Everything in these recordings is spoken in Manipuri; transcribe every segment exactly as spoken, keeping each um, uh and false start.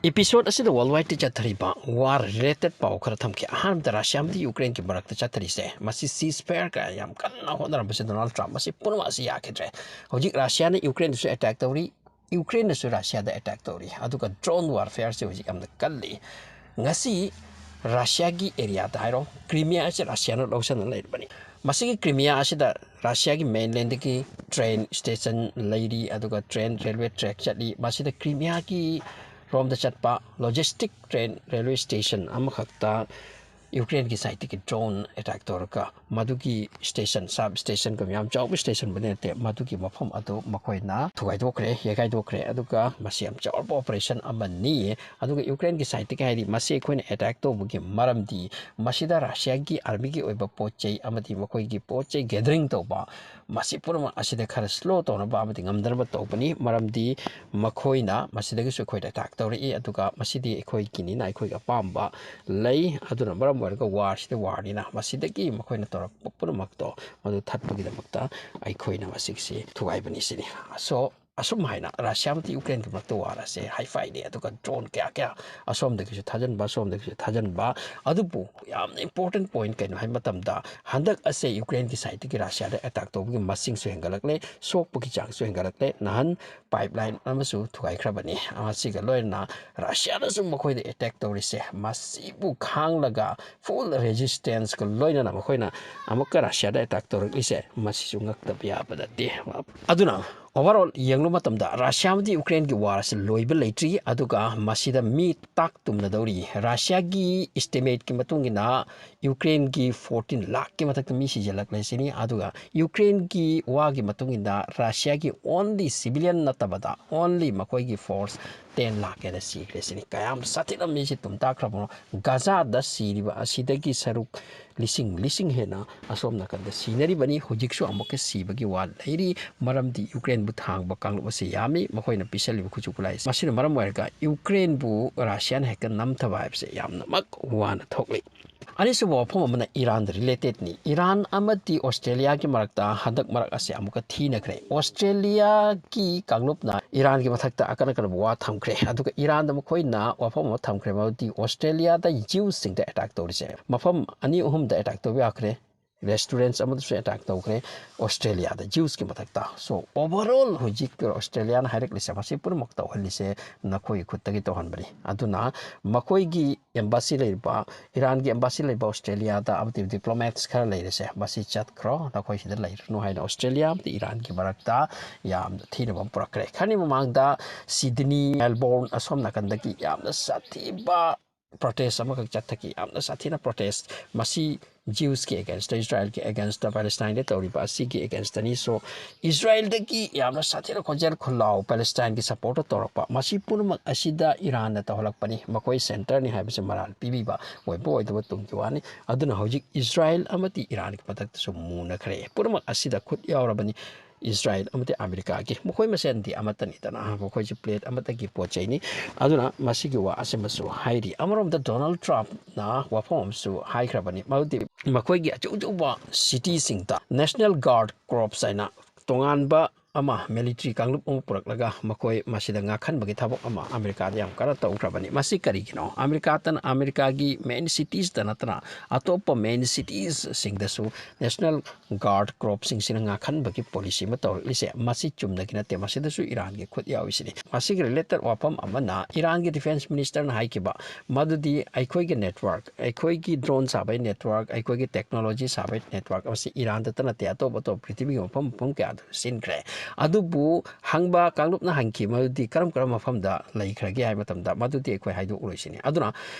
Episode ꯑꯁꯤꯗ worldwide ꯇ ꯆꯠꯊꯔꯤꯕ war related ꯄꯥꯎ ꯈꯔ ꯊꯝꯈꯤ꯫ ꯑꯍꯥꯟꯕꯗ ꯔꯁꯤꯌꯥ ꯑꯃꯗꯤ ꯌꯨꯀ꯭ꯔꯦꯟꯒꯤ ꯃꯔꯛꯇ ꯆꯠꯊꯔꯤꯁꯦ, ꯃꯁꯤ ceasefire ꯀꯌꯥ ꯌꯥꯝ ꯀꯟꯅ ꯍꯣꯠꯅꯔꯝꯕꯁꯦ ꯗꯣꯅꯥꯜꯗ ꯇ꯭ꯔꯝꯞ, ꯃꯁꯤ ꯄꯨꯝꯅꯃꯛ ꯑꯁꯤ ꯌꯥꯈꯤꯗ꯭ꯔꯦ꯫ ꯍꯧꯖꯤꯛ ꯔꯁꯤꯌꯥꯅ ꯌꯨꯀ꯭ꯔꯦꯟꯗꯁꯨ attack ꯇꯧꯔꯤ, ꯌꯨꯀ꯭ꯔꯦꯟꯅꯁꯨ ꯔꯁꯤꯌꯥꯗ attack ꯇꯧꯔꯤ, ꯑꯗꯨꯒ drone warfare ꯁꯦ ꯍꯧꯖꯤꯛ ꯌꯥꯝꯅ ꯀꯜꯂꯤ꯫ ꯉꯁꯤ ꯔꯁꯤꯌꯥꯒꯤ area ꯗ ꯍꯥꯏꯔꯣ, ꯀ꯭ꯔꯤꯃꯤꯌꯥ ꯑꯁꯤ ꯔꯁꯤꯌꯥꯅ ꯂꯧꯁꯤꯟꯗꯨꯅ ꯂꯩꯔꯤꯕꯅꯤ꯫ ꯃꯁꯤꯒꯤ ꯀ꯭ꯔꯤꯃꯤꯌꯥ ꯑꯁꯤꯗ ꯔꯁꯤꯌꯥꯒꯤ mainland ꯗꯒꯤ train station ꯂꯩꯔꯤ, ꯑꯗꯨꯒ train railway track ꯆꯠꯂꯤ꯫ ꯃꯁꯤꯗ ꯀ꯭ꯔꯤꯃꯤꯌꯥꯒꯤ ꯔꯣꯝꯗ ꯆꯠꯄ logistic train railway station ꯑꯃꯈꯛꯇ ꯌꯨꯀ꯭ꯔꯦꯟꯒꯤ side ꯇꯒꯤ drone attack ꯇꯧꯔꯒ ꯃꯗꯨꯒꯤ station, sub station ꯀ ꯌꯥꯝ ꯆꯥꯎꯕ station ꯕꯨꯗꯤ ꯅꯠꯇꯦ, ꯃꯗꯨꯒꯤ ꯃꯐꯝ ꯑꯗꯨ ꯃꯈꯣꯏꯅ ꯊꯨꯒꯥꯏꯗꯣꯛꯈ꯭ꯔꯦ, ꯌꯩꯈꯥꯏꯗꯣꯛꯈ꯭ꯔꯦ꯫ ꯑꯗꯨꯒ ꯃꯁꯤ ꯌꯥꯝ ꯆꯥꯎꯔꯕ operation ꯑꯃꯅꯤ꯫ ꯑꯗꯨꯒ ꯌꯨꯀ꯭ꯔꯦꯟꯒꯤ side ꯇꯒꯤ ꯍꯥꯏꯔꯤ, ꯃꯁꯤ ꯑꯩꯈꯣꯏꯅ attack ꯇꯧꯕꯒꯤ ꯃꯔꯝꯗꯤ ꯃꯁꯤꯗ ꯔꯁꯤꯌꯥꯒꯤ army ꯒꯤ ꯑꯣꯏꯕ ꯄꯣꯠ ꯆꯩ ꯑꯃꯗꯤ ꯃꯈꯣꯏꯒꯤ ꯄꯣꯠ ꯆꯩ gathering ꯇꯧꯕ, ꯃꯁꯤ ꯄꯨꯝꯅꯃꯛ ꯑꯁꯤꯗ ꯈꯔ slow ꯇꯧꯅꯕ ꯑꯃꯗꯤ ꯉꯝꯗꯅꯕ ꯇꯧꯕꯅꯤ꯫ ꯃꯔꯝꯗꯤ ꯃꯈꯣꯏꯅ ꯃꯁꯤꯗꯒꯤꯁꯨ ꯑꯩꯈꯣꯏꯗ attack ꯇꯧꯔꯛꯏ, ꯑꯗꯨꯒ ꯃꯁꯤꯗꯤ ꯑꯩꯈꯣꯏꯒꯤꯅꯤꯅ ꯑꯩꯈꯣꯏꯒꯤ ꯑꯄꯥꯝꯕ ꯂꯩ꯫ ꯑꯗꯨꯅ ꯃꯔꯝ ꯑꯣꯏꯔꯒ war ꯁꯤꯗꯤ war ꯅꯤꯅ ꯃꯁꯤꯗꯒꯤ ꯃꯈꯣꯏꯅ ꯇꯧꯔꯛꯄ ꯄꯨꯝꯅꯃꯛꯇꯣ ꯃꯗꯨ ꯊꯠꯄꯒꯤꯗꯃꯛꯇ ꯑꯩꯈꯣꯏꯅ ꯃꯁꯤꯒꯤꯁꯤ ꯊꯨꯒꯥꯏꯕꯅꯤ ꯁꯤꯅꯤ꯫ So, ꯑꯁꯨꯝ ꯍꯥꯏꯅ ꯔꯁꯤꯌꯥ ꯑꯃꯗꯤ ꯌꯨꯀ꯭ꯔꯦꯟꯒꯤ ꯃꯔꯛꯇ war ꯑꯁꯦ ꯍꯥꯏꯐꯥꯏꯅꯤ, ꯑꯗꯨꯒ drone ꯀꯌꯥ ꯀꯌꯥ ꯑꯁꯣꯝꯗꯒꯤꯁꯨ ꯊꯥꯖꯤꯟꯕ, ꯑꯁꯣꯝꯗꯒꯤꯁꯨ ꯊꯥꯖꯤꯟꯕ꯫ ꯑꯗꯨꯕꯨ ꯌꯥꯝꯅ important point ꯀꯩꯅꯣ ꯍꯥꯏꯕ ꯃꯇꯝꯗ, ꯍꯟꯗꯛ ꯑꯁꯦ ꯌꯨꯀ꯭ꯔꯦꯟꯒꯤ side ꯇꯒꯤ ꯔꯁꯤꯌꯥꯗ attack ꯇꯧꯕꯒꯤ ꯃꯁꯤꯡꯁꯨ ꯍꯦꯟꯒꯠꯂꯛꯂꯦ, ꯁꯣꯛꯄꯒꯤ ꯆꯥꯡꯁꯨ ꯍꯦꯟꯒꯠꯂꯛꯂꯦ꯫ ꯅꯍꯥꯟ pipeline ꯑꯃꯁꯨ ꯊꯨꯒꯥꯏꯈ꯭ꯔꯕꯅꯤ꯫ ꯑꯁꯤꯒ ꯂꯣꯏꯅꯅ ꯔꯁꯤꯌꯥꯅꯁꯨ ꯃꯈꯣꯏꯗ attack ꯇꯧꯔꯤꯁꯦ, ꯃꯁꯤꯕꯨ ꯈꯥꯡꯂꯒ full resistance ꯀ ꯂꯣꯏꯅꯅ ꯃꯈꯣꯏꯅ ꯑꯃꯨꯛꯀ ꯔꯁꯤꯌꯥꯗ attack ꯇꯧꯔꯛꯂꯤꯁꯦ, ꯃꯁꯤꯁꯨ ꯉꯛꯇꯕ ꯌꯥꯕ ꯅꯠꯇꯦ꯫ ꯑꯗꯨꯅ overall ꯌꯦꯡꯂꯨꯕ ꯃꯇꯝꯗ ꯔꯁꯤꯌꯥ ꯑꯃꯗꯤ ꯌꯨꯀ꯭ꯔꯦꯟꯒꯤ war ꯑꯁꯤ ꯂꯣꯏꯕ ꯂꯩꯇ꯭ꯔꯤ, ꯑꯗꯨꯒ ꯃꯁꯤꯗ ꯃꯤ ꯇꯥꯛ ꯇꯨꯝꯅꯗꯧꯔꯤ꯫ ꯔꯁꯤꯌꯥꯒꯤ estimate ꯀꯤ ꯃꯇꯨꯡ ꯏꯟꯅ ꯌꯨꯀ꯭ꯔꯦꯟꯒꯤ fourteen ꯂꯥꯈꯀꯤ ꯃꯊꯛꯇ ꯃꯤ ꯁꯤꯖꯤꯜꯂꯛꯂꯦ ꯁꯤꯅꯤ꯫ ꯑꯗꯨꯒ ꯌꯨꯀ꯭ꯔꯦꯟꯒꯤ ꯋꯥꯒꯤ ꯃꯇꯨꯡ ꯏꯟꯅ ꯔꯁꯤꯌꯥꯒꯤ only civilian ꯅꯠꯇꯕꯗ only ꯃꯈꯣꯏꯒꯤ force ten ꯂꯥꯈ ꯍꯦꯟꯅ ꯁꯤꯈ꯭ꯔꯦ ꯁꯤꯅꯤ꯫ ꯀꯌꯥꯝ ꯁꯥꯊꯤꯅ ꯃꯤꯁꯤ ꯇꯨꯝ ꯇꯥꯈ꯭ꯔꯕꯅꯣ꯫ ꯒꯥꯖꯥꯗ ꯁꯤꯔꯤꯕ ꯑꯁꯤꯗꯒꯤ ꯁꯔꯨꯛ ꯂꯤꯁꯤꯡ ꯂꯤꯁꯤꯡ ꯍꯦꯟꯅ ꯑꯁꯣꯝ ꯅꯥꯀꯟꯗ ꯁꯤꯅꯔꯤꯕꯅꯤ꯫ ꯍꯧꯖꯤꯛꯁꯨ ꯑꯃꯨꯛꯀ ꯁꯤꯕꯒꯤ ꯋꯥ ꯂꯩꯔꯤ, ꯃꯔꯝꯗꯤ ꯌꯨꯀ꯭ꯔꯦꯟꯕꯨ ꯊꯥꯡꯕ ꯀꯥꯡꯂꯨꯞ ꯑꯁꯤ ꯌꯥꯝꯃꯤ, ꯃꯈꯣꯏꯅ ꯄꯤꯁꯜꯂꯤꯕ ꯈꯨꯠꯁꯨ ꯈꯨꯠꯂꯥꯏ꯫ ꯃꯁꯤꯅ ꯃꯔꯝ ꯑꯣꯏꯔꯒ ꯌꯨꯀ꯭ꯔꯦꯟꯕꯨ ꯔꯁꯤꯌꯥꯅ ꯍꯦꯛꯇ ꯅꯝꯊꯕ ꯍꯥꯏꯕꯁꯦ ꯌꯥꯝꯅꯃꯛ ꯋꯥꯅ ꯊꯣꯛꯂꯤ꯫ ꯑꯅꯤꯁꯨꯕ ꯋꯥꯐꯝ ꯑꯃꯅ ꯏꯔꯥꯟꯗ ꯔꯤꯂꯦꯇꯦꯠꯅꯤ꯫ ꯏꯔꯥꯟ ꯑꯃꯗꯤ ꯑꯣꯁꯇ꯭ꯔꯦꯂꯤꯌꯥꯒꯤ ꯃꯔꯛꯇ ꯍꯟꯗꯛ ꯃꯔꯛ ꯑꯁꯤ ꯑꯃꯨꯛꯀ ꯊꯤꯅꯈ꯭ꯔꯦ꯫ ꯑꯣꯁꯇ꯭ꯔꯦꯂꯤꯌꯥꯒꯤ ꯀꯥꯡꯂꯨꯞꯅ ꯏꯔꯥꯟꯒꯤ ꯃꯊꯛꯇ ꯑꯀꯟ ꯑꯀꯟꯕ ꯋꯥ ꯊꯝꯈ꯭ꯔꯦ꯫ ꯑꯗꯨꯒ ꯏꯔꯥꯟꯗ ꯃꯈꯣꯏꯅ ꯋꯥꯐꯝ ꯑꯃ ꯊꯝꯈ꯭ꯔꯦ, ꯃꯗꯨꯗꯤ ꯑꯣꯁꯇ꯭ꯔꯦꯂꯤꯌꯥꯗ ꯖ꯭ꯌꯨꯁꯁꯤꯡꯗ ꯑꯦꯇꯥꯛ ꯇꯧꯔꯤꯁꯦ ꯃꯐꯝ ꯑꯅꯤ ꯑꯍꯨꯝꯗ ꯑꯦꯇꯥꯛ ꯇꯧꯕ ꯌꯥꯈ꯭ꯔꯦ꯫ ꯔꯦꯁꯇꯨꯔꯦꯟꯠꯁ ꯑꯃꯗꯁꯨ ꯑꯦꯇꯥꯛ ꯇꯧꯈ꯭ꯔꯦ ꯑꯣꯁꯇ꯭ꯔꯦꯂꯤꯌꯥꯗ ꯖ꯭ꯌꯨꯁꯀꯤ ꯃꯊꯛꯇ꯫ So, overall ꯍꯧꯖꯤꯛ ꯑꯣꯁꯇ꯭ꯔꯦꯂꯤꯌꯥꯅ ꯍꯥꯏꯔꯛꯂꯤꯁꯦ, ꯃꯁꯤ ꯄꯨꯝꯅꯃꯛ ꯇꯧꯍꯜꯂꯤꯁꯦ ꯅꯈꯣꯏꯒꯤ ꯈꯨꯠꯇꯒꯤ ꯇꯧꯍꯟꯕꯅꯤ꯫ ꯑꯗꯨꯅ ꯃꯈꯣꯏꯒꯤ ꯑꯦꯝꯕꯥꯁꯤ ꯂꯩꯔꯤꯕ, ꯏꯔꯥꯟꯒꯤ ꯑꯦꯝꯕꯥꯁꯤ ꯂꯩꯕ ꯑꯣꯁꯇ꯭ꯔꯦꯂꯤꯌꯥꯗ ꯑꯃꯗꯤ ꯗꯤꯄ꯭ꯂꯣꯃꯦꯠꯁ ꯈꯔ ꯂꯩꯔꯤꯁꯦ, ꯃꯁꯤ ꯆꯠꯈ꯭ꯔꯣ, ꯅꯈꯣꯏ ꯁꯤꯗ ꯂꯩꯔꯅꯨ ꯍꯥꯏꯅ ꯑꯣꯁꯇ꯭ꯔꯦꯂꯤꯌꯥ ꯑꯃꯗꯤ ꯏꯔꯥꯟꯒꯤ ꯃꯔꯛꯇ ꯌꯥꯝꯅ ꯊꯤꯅꯕ ꯑꯃ ꯄꯨꯔꯛꯈ꯭ꯔꯦ꯫ ꯈꯔꯅꯤ ꯃꯃꯥꯡꯗ ꯁꯤꯗꯅꯤ, ꯃꯦꯜꯕꯣꯔꯟ ꯑꯁꯣꯝ ꯅꯥꯀꯟꯗꯒꯤ ꯌꯥꯝꯅ ꯁꯥꯊꯤꯕ ꯄ꯭ꯔꯣꯇꯦꯁ ꯑꯃꯈꯛ ꯆꯠꯊꯈꯤ꯫ ꯌꯥꯝꯅ ꯁꯥꯊꯤꯅ ꯄ꯭ꯔꯣꯇꯦꯁ, ꯃꯁꯤ ꯖ꯭ꯌꯨꯁꯀꯤ ꯑꯦꯒꯦꯟꯁꯇ, ꯏꯁꯔꯥꯏꯜꯒꯤ ꯑꯦꯒꯦꯟꯁꯇ, ꯄꯦꯂꯦꯁꯇꯥꯏꯟꯗ ꯇꯧꯔꯤꯕ ꯑꯁꯤꯒꯤ ꯑꯦꯒꯦꯟꯁꯇꯅꯤ꯫ So, ꯏꯁꯔꯥꯏꯜꯗꯒꯤ ꯌꯥꯝꯅ ꯁꯥꯊꯤꯅ ꯈꯣꯟꯖꯦꯜ ꯈꯨꯜꯂꯥꯎ ꯄꯦꯂꯦꯁꯇꯥꯏꯟꯒꯤ ꯁꯄꯣꯔꯠꯇ ꯇꯧꯔꯛꯄ, ꯃꯁꯤ ꯄꯨꯝꯅꯃꯛ ꯑꯁꯤꯗ ꯏꯔꯥꯟꯅ ꯇꯧꯍꯜꯂꯛꯄꯅꯤ, ꯃꯈꯣꯏ ꯁꯦꯟꯇꯔꯅꯤ ꯍꯥꯏꯕꯁꯤ ꯃꯔꯥꯜ ꯄꯤꯕꯤꯕ ꯑꯣꯏꯕ ꯑꯣꯏꯗꯕ ꯇꯨꯡꯒꯤ ꯋꯥꯅꯤ꯫ ꯑꯗꯨꯅ ꯍꯧꯖꯤꯛ ꯏꯁꯔꯥꯏꯜ ꯑꯃꯗꯤ ꯏꯔꯥꯟꯒꯤ ꯃꯊꯛꯇꯁꯨ ꯃꯨꯅꯈ꯭ꯔꯦ꯫ ꯄꯨꯝꯅꯃꯛ ꯑꯁꯤꯗ ꯈꯨꯠ ꯌꯥꯎꯔꯕꯅꯤ꯫ ꯏꯁꯔꯥꯏꯜ ꯑꯃꯗꯤ ꯑꯃꯦꯔꯤꯀꯥꯒꯤ, ꯃꯈꯣꯏ ꯃꯁꯦꯟꯗꯤ ꯑꯃꯠꯇꯅꯤꯗꯅ, ꯃꯈꯣꯏꯁꯨ ꯄ꯭ꯂꯦꯠ ꯑꯃꯠꯇꯒꯤ ꯄꯣꯠ ꯆꯩꯅꯤ꯫ ꯑꯗꯨꯅ ꯃꯁꯤꯒꯤ ꯋꯥ ꯑꯁꯤꯃꯁꯨ ꯍꯥꯏꯔꯤ꯫ ꯑꯃꯔꯣꯝꯗ ꯗꯣꯅꯥꯜꯗ ꯇ꯭ꯔꯝꯞꯅ ꯋꯥꯐꯝ ꯑꯃꯁꯨ ꯍꯥꯏꯈ꯭ꯔꯕꯅꯤ, ꯃꯗꯨꯗꯤ ꯃꯈꯣꯏꯒꯤ ꯑꯆꯧ ꯑꯆꯧꯕ ꯁꯤꯇꯤꯁꯤꯡꯗ ꯅꯦꯁꯅꯦꯜ ꯒꯥꯔꯗ ꯀꯣꯔꯞꯁ ꯍꯥꯏꯅ ꯇꯣꯉꯥꯟꯕ ꯑꯃ, ꯃꯤꯂꯤꯇ꯭ꯔꯤ ꯀꯥꯡꯂꯨꯞ ꯑꯃ ꯄꯨꯔꯛꯂꯒ ꯃꯈꯣꯏ ꯃꯁꯤꯗ ꯉꯥꯛꯍꯟꯕꯒꯤ ꯊꯕꯛ ꯑꯃ ꯑꯃꯦꯔꯤꯀꯥꯗ ꯌꯥꯝ ꯀꯟꯅ ꯇꯧꯈ꯭ꯔꯕꯅꯤ꯫ ꯃꯁꯤ ꯀꯔꯤꯒꯤꯅꯣ? ꯑꯃꯦꯔꯤꯀꯥꯇꯅ, ꯑꯃꯦꯔꯤꯀꯥꯒꯤ ꯃꯦꯟ ꯁꯤꯇꯤꯁꯇ ꯅꯠꯇꯅ ꯑꯇꯣꯞꯄ ꯃꯦꯟ ꯁꯤꯇꯤꯁꯁꯤꯡꯗꯁꯨ ꯅꯦꯁꯅꯦꯜ ꯒꯥꯔꯗ ꯀꯣꯔꯞꯁꯤꯡꯁꯤꯅ ꯉꯥꯛꯍꯟꯕꯒꯤ ꯄꯣꯂꯤꯁꯤ ꯑꯃ ꯇꯧꯔꯛꯂꯤꯁꯦ, ꯃꯁꯤ ꯆꯨꯝꯅꯒꯤ ꯅꯠꯇꯦ꯫ ꯃꯁꯤꯗꯁꯨ ꯏꯔꯥꯟꯒꯤ ꯈꯨꯠ ꯌꯥꯎꯔꯤꯁꯤꯅꯤ꯫ ꯃꯁꯤꯒꯤ ꯔꯤꯂꯦꯇꯦꯠ ꯋꯥꯐꯝ ꯑꯃꯅ, ꯏꯔꯥꯟꯒꯤ ꯗꯤꯐꯦꯟꯁ ꯃꯤꯅꯤꯁꯇꯔꯅ ꯍꯥꯏꯈꯤꯕ ꯃꯗꯨꯗꯤ, ꯑꯩꯈꯣꯏꯒꯤ ꯅꯦꯠꯋꯥꯔꯛ, ꯑꯩꯈꯣꯏꯒꯤ ꯗ꯭ꯔꯣꯟ ꯁꯥꯕꯒꯤ ꯅꯦꯠꯋꯥꯔꯛ, ꯑꯩꯈꯣꯏꯒꯤ ꯇꯦꯛꯅꯣꯂꯣꯖꯤ ꯁꯥꯕꯒꯤ ꯅꯦꯠꯋꯥꯔꯛ ꯑꯁꯤ ꯏꯔꯥꯟꯗꯇ ꯅꯠꯇꯦ, ꯑꯇꯣꯞ ꯑꯇꯣꯞꯄ ꯄ꯭ꯔꯤꯊꯤꯕꯤꯒꯤ ꯃꯐꯝ ꯃꯐꯝ ꯀꯌꯥꯗ ꯁꯤꯟꯈ꯭ꯔꯦ꯫ ꯑꯗꯨꯕꯨ ꯍꯪꯕ ꯀꯥꯡꯂꯨꯞꯅ ꯍꯪꯈꯤ, ꯃꯗꯨꯗꯤ ꯀꯔꯝ ꯀꯔꯝꯕ ꯃꯐꯝꯗ ꯂꯩꯈ꯭ꯔꯒꯦ ꯍꯥꯏꯕ ꯃꯇꯝꯗ, ꯃꯗꯨꯗꯤ ꯑꯩꯈꯣꯏ ꯍꯥꯏꯗꯣꯛꯎꯔꯣꯏꯁꯤꯅꯤ꯫ ꯑꯗꯨꯅ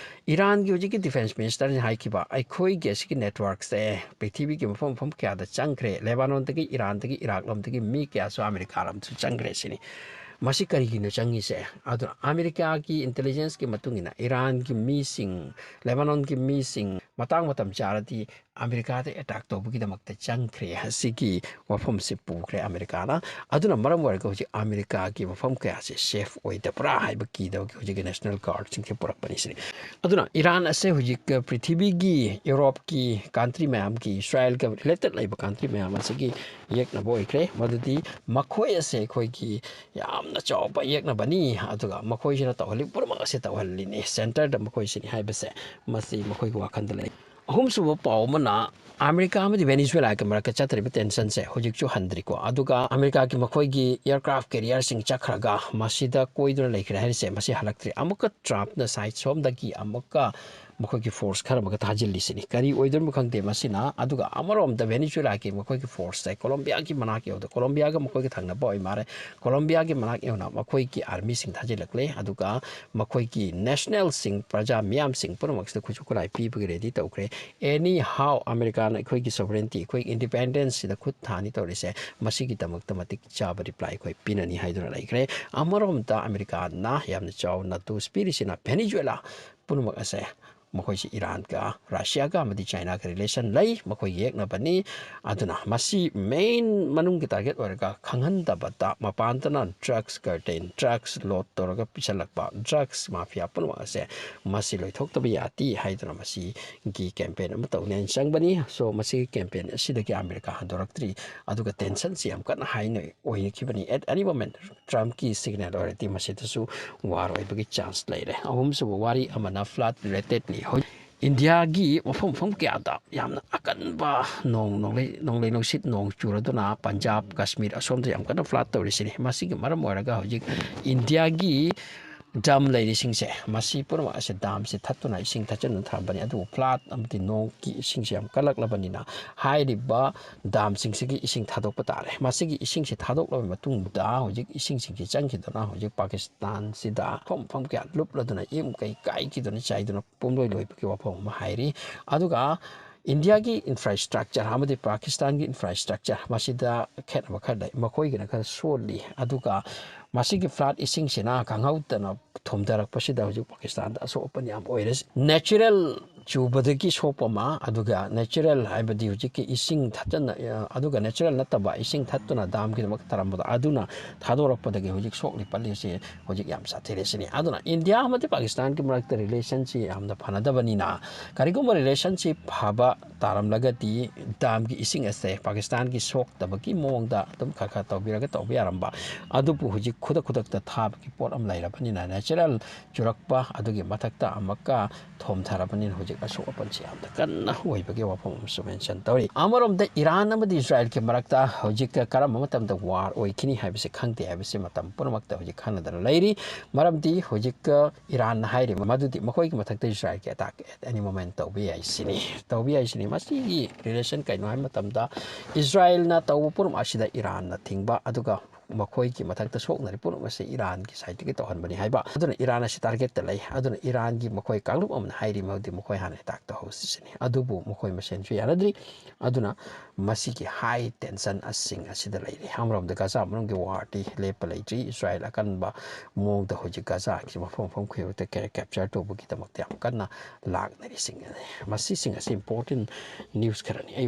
ꯏꯔꯥꯟꯒꯤ ꯍꯧꯖꯤꯛꯀꯤ ꯗꯤꯐꯦꯟꯁ ꯃꯤꯅꯤꯁꯇꯔꯅ ꯍꯥꯏꯈꯤꯕ, ꯑꯩꯈꯣꯏꯒꯤ ꯑꯁꯤꯒꯤ ꯅꯦꯠꯋꯥꯔꯛꯁꯦ ꯄ꯭ꯔꯤꯊꯤꯕꯤꯒꯤ ꯃꯐꯝ ꯃꯐꯝ ꯀꯌꯥꯗ ꯆꯪꯈ꯭ꯔꯦ, ꯂꯦꯕꯥꯅꯣꯟꯗꯒꯤ, ꯏꯔꯥꯟꯗꯒꯤ, ꯏꯔꯥꯛ ꯂꯣꯝꯗꯒꯤ ꯃꯤ ꯀꯌꯥꯁꯨ ꯑꯃꯦꯔꯤꯀꯥ ꯂꯣꯝꯁꯨ ꯆꯪꯈ꯭ꯔꯦ ꯁꯤꯅꯤ꯫ ꯃꯁꯤ ꯀꯔꯤꯒꯤꯅꯣ ꯆꯪꯉꯤꯁꯦ? ꯑꯗꯨꯅ ꯑꯃꯦꯔꯤꯀꯥꯒꯤ ꯏꯟꯇꯦꯂꯤꯖꯦꯟꯁꯀꯤ ꯃꯇꯨꯡ ꯏꯟꯅ ꯏꯔꯥꯟꯒꯤ ꯃꯤꯁꯤꯡ, ꯂꯦꯕꯥꯅꯣꯟꯒꯤ ꯃꯤꯁꯤꯡ, ꯃꯇꯥꯡ ꯃꯇꯝ ꯆꯥꯔꯗꯤ ꯑꯃꯦꯔꯤꯀꯥꯗ ꯑꯦꯇꯥꯛ ꯇꯧꯕꯒꯤꯗꯃꯛꯇ ꯆꯪꯈ꯭ꯔꯦ꯫ ꯑꯁꯤꯒꯤ ꯋꯥꯐꯝꯁꯤ ꯄꯨꯈ꯭ꯔꯦ ꯑꯃꯦꯔꯤꯀꯥꯅ꯫ ꯑꯗꯨꯅ ꯃꯔꯝ ꯑꯣꯏꯔꯒ ꯍꯧꯖꯤꯛ ꯑꯃꯦꯔꯤꯀꯥꯒꯤ ꯃꯐꯝ ꯀꯌꯥꯁꯦ ꯁꯦꯐ ꯑꯣꯏꯗꯕ꯭ꯔꯥ ꯍꯥꯏꯕ ꯀꯤꯗꯕꯒꯤ ꯍꯧꯖꯤꯛꯀꯤ ꯅꯦꯁꯅꯦꯜ ꯒꯥꯔꯗꯁꯤꯡꯁꯦ ꯄꯨꯔꯛꯄꯅꯤ ꯁꯤꯅꯤ꯫ ꯑꯗꯨꯅ ꯏꯔꯥꯟ ꯑꯁꯦ ꯍꯧꯖꯤꯛ ꯄ꯭ꯔꯤꯊꯤꯕꯤꯒꯤ ꯌꯨꯔꯣꯞꯀꯤ ꯀꯟꯇ꯭ꯔꯤ ꯃꯌꯥꯝꯒꯤ, ꯏꯁꯔꯥꯏꯜꯒ ꯔꯤꯂꯦꯇꯦꯠ ꯂꯩꯕ ꯀꯟꯇ꯭ꯔꯤ ꯃꯌꯥꯝ ꯑꯁꯤꯒꯤ ꯌꯦꯛꯅꯕ ꯑꯣꯏꯈ꯭ꯔꯦ꯫ ꯃꯗꯨꯗꯤ ꯃꯈꯣꯏ ꯑꯁꯦ ꯑꯩꯈꯣꯏꯒꯤ ꯌꯥꯝꯅ ꯆꯥꯎꯕ ꯌꯦꯛꯅꯕꯅꯤ, ꯑꯗꯨꯒ ꯃꯈꯣꯏꯁꯤꯅ ꯇꯧꯍꯜꯂꯤ ꯄꯨꯝꯅꯃꯛ ꯑꯁꯦ ꯇꯧꯍꯜꯂꯤꯅꯤ, ꯁꯦꯟꯇꯔꯗ ꯃꯈꯣꯏꯁꯤꯅꯤ ꯍꯥꯏꯕꯁꯦ ꯃꯁꯤ ꯃꯈꯣꯏꯒꯤ ꯋꯥꯈꯜꯗ ꯂꯩ꯫ ꯑꯍꯨꯝꯁꯨꯕ ꯄꯥꯎ ꯑꯃꯅ, ꯑꯃꯦꯔꯤꯀꯥ ꯑꯃꯗꯤ ꯚꯦꯅꯤꯖꯨꯋꯦꯂꯥꯒꯤ ꯃꯔꯛꯇ ꯆꯠꯊꯔꯤꯕ ꯇꯦꯟꯁꯟꯁꯦ ꯍꯧꯖꯤꯛꯁꯨ ꯍꯟꯗ꯭ꯔꯤꯀꯣ꯫ ꯑꯗꯨꯒ ꯑꯃꯦꯔꯤꯀꯥꯒꯤ ꯃꯈꯣꯏꯒꯤ ꯑꯦꯌꯔꯀ꯭ꯔꯥꯐ ꯀꯦꯔꯤꯌꯔꯁꯤꯡ ꯆꯠꯈ꯭ꯔꯒ ꯃꯁꯤꯗ ꯀꯣꯏꯗꯨꯅ ꯂꯩꯈ꯭ꯔꯦ ꯍꯥꯏꯔꯤꯁꯦ, ꯃꯁꯤ ꯍꯜꯂꯛꯇ꯭ꯔꯤ꯫ ꯑꯃꯨꯛꯀ ꯇ꯭ꯔꯝꯞꯅ ꯁꯥꯏꯠ ꯁꯣꯝꯗꯒꯤ ꯑꯃꯨꯛꯀ ꯃꯈꯣꯏꯒꯤ ꯐꯣꯔꯁ ꯈꯔ ꯑꯃꯒ ꯊꯥꯖꯤꯜꯂꯤꯁꯤꯅꯤ꯫ ꯀꯔꯤ ꯑꯣꯏꯗꯣꯏꯅꯣ ꯈꯪꯗꯦ ꯃꯁꯤꯅ꯫ ꯑꯗꯨꯒ ꯑꯃꯔꯣꯝꯗ ꯚꯦꯅꯤꯖꯨꯋꯦꯂꯥꯒꯤ ꯃꯈꯣꯏꯒꯤ ꯐꯣꯔꯁꯁꯦ ꯀꯣꯂꯣꯝꯕꯤꯌꯥꯒꯤ ꯃꯅꯥꯛ ꯌꯧꯗ, ꯀꯣꯂꯣꯝꯕꯤꯌꯥꯒ ꯃꯈꯣꯏꯒ ꯊꯪꯅꯕ ꯑꯣꯏ ꯃꯥꯜꯂꯦ꯫ ꯀꯣꯂꯣꯝꯕꯤꯌꯥꯒꯤ ꯃꯅꯥꯛ ꯌꯧꯅ ꯃꯈꯣꯏꯒꯤ ꯑꯥꯔꯃꯤꯁꯤꯡ ꯊꯥꯖꯤꯜꯂꯛꯂꯦ꯫ ꯑꯗꯨꯒ ꯃꯈꯣꯏꯒꯤ ꯅꯦꯁꯅꯦꯜꯁꯤꯡ, ꯄ꯭ꯔꯖꯥ ꯃꯤꯌꯥꯝꯁꯤꯡ ꯄꯨꯝꯅꯃꯛꯁꯤꯗ ꯈꯨꯠꯁꯨ ꯈꯨꯠꯂꯥꯏ ꯄꯤꯕꯒꯤ ꯔꯦꯗꯤ ꯇꯧꯈ꯭ꯔꯦ꯫ ꯑꯦꯅꯤ ꯍꯥꯎ ꯑꯃꯦꯔꯤꯀꯥꯅ ꯑꯩꯈꯣꯏꯒꯤ ꯁꯣꯚꯔꯦꯟꯇꯤ, ꯑꯩꯈꯣꯏꯒꯤ ꯏꯟꯗꯤꯄꯦꯟꯗꯦꯟꯁꯁꯤꯗ ꯈꯨꯠ ꯊꯥꯅꯤ ꯇꯧꯔꯤꯁꯦ, ꯃꯁꯤꯒꯤꯗꯃꯛꯇ ꯃꯇꯤꯛ ꯆꯥꯕ ꯔꯤꯄ꯭ꯂꯥꯏ ꯑꯩꯈꯣꯏ ꯄꯤꯅꯅꯤ ꯍꯥꯏꯗꯨꯅ ꯂꯩꯈ꯭ꯔꯦ꯫ ꯑꯃꯔꯣꯝꯗ ꯑꯃꯦꯔꯤꯀꯥꯅ ꯌꯥꯝꯅ ꯆꯥꯎꯅ ꯇꯨꯁ ꯄꯤꯔꯤꯁꯤꯅ ꯚꯦꯅꯤꯖꯨꯋꯦꯂꯥ ꯄꯨꯝꯅꯃꯛ ꯑꯁꯦ ꯃꯈꯣꯏꯁꯤ ꯏꯔꯥꯟꯒ, ꯔꯁꯤꯌꯥꯒ ꯑꯃꯗꯤ ꯆꯥꯏꯅꯥꯒ ꯔꯤꯂꯦꯁꯟ ꯂꯩ, ꯃꯈꯣꯏꯒꯤ ꯌꯦꯛꯅꯕꯅꯤ꯫ ꯑꯗꯨꯅ ꯃꯁꯤ ꯃꯦꯟ ꯃꯅꯨꯡꯒꯤ ꯇꯥꯔꯒꯦꯠ ꯑꯣꯏꯔꯒ ꯈꯪꯍꯟꯗꯕꯗ ꯃꯄꯥꯟꯗꯅ ꯗ꯭ꯔꯒꯁ ꯀꯔꯇꯦꯟ, ꯗ꯭ꯔꯒꯁ ꯂꯣꯠ ꯇꯧꯔꯒ ꯄꯤꯁꯜꯂꯛꯄ, ꯗ꯭ꯔꯒꯁ ꯃꯥꯐꯤꯌꯥ ꯄꯨꯝꯅꯃꯛ ꯑꯁꯦ ꯃꯁꯤ ꯂꯣꯏꯊꯣꯛꯇꯕ ꯌꯥꯗꯦ ꯍꯥꯏꯗꯨꯅ ꯃꯁꯤꯒꯤ ꯀꯦꯝꯄꯦꯟ ꯑꯃ ꯇꯧꯅꯦꯅ ꯆꯪꯕꯅꯤ꯫ ꯁꯣ ꯃꯁꯤꯒꯤ ꯀꯦꯝꯄꯦꯟ ꯑꯁꯤꯗꯒꯤ ꯑꯃꯦꯔꯤꯀꯥ ꯍꯟꯗꯣꯔꯛꯇ꯭ꯔꯤ, ꯑꯗꯨꯒ ꯇꯦꯟꯁꯟꯁꯤ ꯌꯥꯝ ꯀꯟꯅ ꯍꯥꯏꯅ ꯑꯣꯏꯅꯈꯤꯕꯅꯤ꯫ ꯑꯦꯠ ꯑꯦꯅꯤ ꯃꯣꯃꯦꯟ ꯇ꯭ꯔꯝꯞꯀꯤ ꯁꯤꯒꯅꯦꯜ ꯑꯣꯏꯔꯗꯤ ꯃꯁꯤꯗꯁꯨ ꯋꯥꯔ ꯑꯣꯏꯕꯒꯤ ꯆꯥꯟꯁ ꯂꯩꯔꯦ꯫ ꯑꯍꯨꯝꯁꯨꯕ ꯋꯥꯔꯤ ꯑꯃꯅ ꯐ꯭ꯂꯠ ꯔꯤꯂꯦꯇꯦꯠꯅꯤ꯫ ꯍꯧꯖꯤꯛ ꯏꯟꯗꯤꯌꯥꯒꯤ ꯃꯐꯝ ꯃꯐꯝ ꯀꯌꯥꯗ ꯌꯥꯝꯅ ꯑꯀꯟꯕ ꯅꯣꯡ, ꯅꯣꯡꯂꯩ, ꯅꯣꯡꯂꯩ ꯅꯨꯡꯁꯤꯠ, ꯅꯣꯡ ꯆꯨꯔꯗꯨꯅ ꯄꯟꯖꯥꯕ, ꯀꯥꯁꯃꯤꯔ ꯑꯁꯣꯝꯗ ꯌꯥꯝ ꯀꯟꯅ ꯐ꯭ꯂꯠ ꯇꯧꯔꯤꯁꯤꯅꯤ꯫ ꯃꯁꯤꯒꯤ ꯃꯔꯝ ꯑꯣꯏꯔꯒ ꯍꯧꯖꯤꯛ ꯏꯟꯗꯤꯌꯥꯒꯤ ꯗꯥꯝ ꯂꯩꯔꯤꯁꯤꯡꯁꯦ, ꯃꯁꯤ ꯄꯨꯝꯅꯃꯛ ꯑꯁꯦ ꯗꯥꯝꯁꯦ ꯊꯠꯇꯨꯅ ꯏꯁꯤꯡ ꯊꯠꯆꯤꯟꯗꯨꯅ ꯊꯝꯕꯅꯤ꯫ ꯑꯗꯨꯕꯨ ꯐ꯭ꯂꯠ ꯑꯃꯗꯤ ꯅꯣꯡꯒꯤ ꯏꯁꯤꯡꯁꯦ ꯌꯥꯝ ꯀꯜꯂꯛꯂꯕꯅꯤꯅ ꯍꯥꯏꯔꯤꯕ ꯗꯥꯝꯁꯤꯡꯁꯤꯒꯤ ꯏꯁꯤꯡ ꯊꯥꯗꯣꯛꯄ ꯇꯥꯔꯦ꯫ ꯃꯁꯤꯒꯤ ꯏꯁꯤꯡꯁꯦ ꯊꯥꯗꯣꯛꯂꯕ ꯃꯇꯨꯡꯗ ꯍꯧꯖꯤꯛ ꯏꯁꯤꯡꯁꯤꯡꯁꯦ ꯆꯪꯈꯤꯗꯨꯅ ꯍꯧꯖꯤꯛ ꯄꯥꯀꯤꯁꯇꯥꯟꯁꯤꯗ ꯃꯐꯝ ꯃꯐꯝ ꯀꯌꯥ ꯂꯨꯞꯂꯗꯨꯅ ꯌꯨꯝ ꯀꯩ ꯀꯥꯏꯈꯤꯗꯨꯅ ꯆꯥꯏꯗꯨꯅ ꯄꯨꯝꯂꯣꯏ ꯂꯣꯏꯕꯒꯤ ꯋꯥꯐꯝ ꯑꯃ ꯍꯥꯏꯔꯤ꯫ ꯑꯗꯨꯒ ꯏꯟꯗꯤꯌꯥꯒꯤ ꯏꯟꯐ꯭ꯔꯥꯁ꯭ꯇ꯭ꯔꯛꯆꯔ ꯑꯃꯗꯤ ꯄꯥꯀꯤꯁꯇꯥꯟꯒꯤ ꯏꯟꯐ꯭ꯔꯥꯁ꯭ꯇ꯭ꯔꯛꯆꯔ ꯃꯁꯤꯗ ꯈꯦꯠꯅꯕ ꯈꯔ ꯂꯩ꯫ ꯃꯈꯣꯏꯒꯤꯅ ꯈꯔ ꯁꯣꯜꯂꯤ꯫ ꯑꯗꯨꯒ ꯃꯁꯤꯒꯤ ꯐ꯭ꯂꯠ ꯏꯁꯤꯡꯁꯤꯅ ꯈꯪꯍꯧꯗꯅ ꯊꯨꯝꯊꯔꯛꯄꯁꯤꯗ ꯍꯧꯖꯤꯛ ꯄꯥꯀꯤꯁꯇꯥꯟꯗ ꯑꯁꯣꯛ ꯑꯄꯟ ꯌꯥꯝ ꯑꯣꯏꯔꯦ꯫ ꯅꯦꯆꯔꯦꯜ ꯆꯨꯕꯗꯒꯤ ꯁꯣꯛꯄ ꯑꯃ, ꯑꯗꯨꯒ natural, ꯍꯥꯏꯕꯗꯤ ꯍꯧꯖꯤꯛꯀꯤ ꯏꯁꯤꯡ ꯊꯠꯆꯟꯅ, ꯑ, ꯑꯗꯨꯒ natural ꯅꯠꯇꯕ ꯏꯁꯤꯡ ꯊꯠꯇꯨꯅ ꯗꯥꯝꯒꯤꯗꯃꯛ ꯊꯥꯔꯝꯕꯗꯣ, ꯑꯗꯨꯅ ꯊꯥꯗꯣꯔꯛꯄꯗꯒꯤ ꯍꯧꯖꯤꯛ ꯁꯣꯛꯂꯤ ꯄꯜꯂꯤꯁꯦ ꯍꯧꯖꯤꯛ ꯌꯥꯝ ꯁꯥꯊꯤꯔꯦ ꯁꯤꯅꯤ꯫ ꯑꯗꯨꯅ ꯏꯟꯗꯤꯌꯥ ꯑꯃꯗꯤ ꯄꯥꯀꯤꯁꯇꯥꯟꯒꯤ ꯃꯔꯛꯇ relationꯁꯤ ꯌꯥꯝꯅ ꯐꯅꯗꯕꯅꯤꯅ, ꯀꯔꯤꯒꯨꯝꯕ relationꯁꯤ ꯐꯕ ꯇꯥꯔꯝꯂꯒꯗꯤ ꯗꯥꯝꯒꯤ ꯏꯁꯤꯡ ꯑꯁꯦ ꯄꯥꯀꯤꯁꯇꯥꯟꯒꯤ ꯁꯣꯛꯇꯕꯒꯤ ꯃꯑꯣꯡꯗ ꯑꯗꯨꯝ ꯈꯔ ꯈꯔ ꯇꯧꯕꯤꯔꯒ ꯇꯧꯕ ꯌꯥꯔꯝꯕ, ꯑꯗꯨꯕꯨ ꯍꯧꯖꯤꯛ ꯈꯨꯗꯛ ꯈꯨꯗꯛꯇ ꯊꯥꯕꯒꯤ ꯄꯣꯠ ꯑꯃ ꯂꯩꯔꯕꯅꯤꯅ, natural ꯆꯨꯔꯛꯄ ꯑꯗꯨꯒꯤ ꯃꯊꯛꯇ ꯑꯃꯨꯛꯀ ꯊꯣꯝꯊꯔꯕꯅꯤꯅ ꯍꯧꯖꯤꯛ ꯑꯁꯣꯛ ꯑꯄꯟꯁꯤ ꯌꯥꯝꯅ ꯀꯟꯅ ꯑꯣꯏꯕꯒꯤ ꯋꯥꯐꯝ ꯑꯃꯁꯨ mention ꯇꯧꯔꯤ꯫ ꯑꯃꯔꯣꯝꯗ ꯏꯔꯥꯟ ꯑꯃꯗꯤ ꯏꯁꯔꯥꯏꯜꯒꯤ ꯃꯔꯛꯇ ꯍꯧꯖꯤꯛ ꯀꯔꯝꯕ ꯃꯇꯝꯗ war ꯑꯣꯏꯈꯤꯅꯤ ꯍꯥꯏꯕꯁꯤ ꯈꯪꯗꯦ ꯍꯥꯏꯕꯁꯤ ꯃꯇꯝ ꯄꯨꯝꯅꯃꯛꯇ ꯍꯧꯖꯤꯛ ꯈꯪꯅꯗꯅ ꯂꯩꯔꯤ꯫ ꯃꯔꯝꯗꯤ ꯍꯧꯖꯤꯛ ꯏꯔꯥꯟꯅ ꯍꯥꯏꯔꯤꯕ ꯃꯗꯨꯗꯤ ꯃꯈꯣꯏꯒꯤ ꯃꯊꯛꯇ ꯏꯁꯔꯥꯏꯜꯒꯤ attack at any moment ꯇꯧꯕ ꯌꯥꯏ ꯁꯤꯅꯤ꯫ ꯇꯧꯕ ꯌꯥꯏ ꯁꯤꯅꯤ꯫ ꯃꯁꯤꯒꯤ relation ꯀꯩꯅꯣ ꯍꯥꯏꯕ ꯃꯇꯝꯗ, ꯏꯁꯔꯥꯏꯜꯅ ꯇꯧꯕ ꯄꯨꯝꯅꯃꯛ ꯑꯁꯤꯗ ꯏꯔꯥꯟꯅ ꯊꯤꯡꯕ, ꯑꯗꯨꯒ ꯃꯈꯣꯏꯒꯤ ꯃꯊꯛꯇ ꯁꯣꯛꯅꯔꯤ ꯄꯨꯝꯅꯃꯛ ꯑꯁꯤ ꯏꯔꯥꯟꯒꯤ sideꯇꯒꯤ ꯇꯧꯍꯟꯕꯅꯤ ꯍꯥꯏꯕ꯫ ꯑꯗꯨꯅ ꯏꯔꯥꯟ ꯑꯁꯤ targetꯇ ꯂꯩ꯫ ꯑꯗꯨꯅ ꯏꯔꯥꯟꯒꯤ ꯃꯈꯣꯏ ꯀꯥꯡꯂꯨꯞ ꯑꯃꯅ ꯍꯥꯏꯔꯤ ꯃꯗꯨꯗꯤ ꯃꯈꯣꯏ ꯍꯥꯟꯅ attack ꯇꯧꯍꯧꯁꯤ ꯁꯤꯅꯤ꯫ ꯑꯗꯨꯕꯨ ꯃꯈꯣꯏ ꯃꯁꯦꯟꯁꯨ ꯌꯥꯅꯗ꯭ꯔꯤ꯫ ꯑꯗꯨꯅ ꯃꯁꯤꯒꯤ high tensionꯁꯤꯡ ꯑꯁꯤꯗ ꯂꯩꯔꯤ꯫ ꯑꯃꯔꯣꯝꯗ ꯒꯖꯥ ꯃꯅꯨꯡꯒꯤ warꯗꯤ ꯂꯦꯞꯄ ꯂꯩꯇ꯭ꯔꯤ꯫ ꯏꯁꯔꯥꯏꯜ ꯑꯀꯟꯕ ꯃꯑꯣꯡꯗ ꯍꯧꯖꯤꯛ ꯒꯖꯥꯒꯤ ꯃꯐꯝ ꯃꯐꯝ ꯈꯨꯗꯤꯡꯃꯛꯇ capture ꯇꯧꯕꯒꯤꯗꯃꯛꯇ ꯌꯥꯝ ꯀꯟꯅ ꯂꯥꯛꯅꯔꯤꯁꯤꯡ ꯑꯁꯤ, ꯃꯁꯤꯁꯤꯡ ꯑꯁꯤ important news ꯈꯔꯅꯤ꯫ ꯑꯩ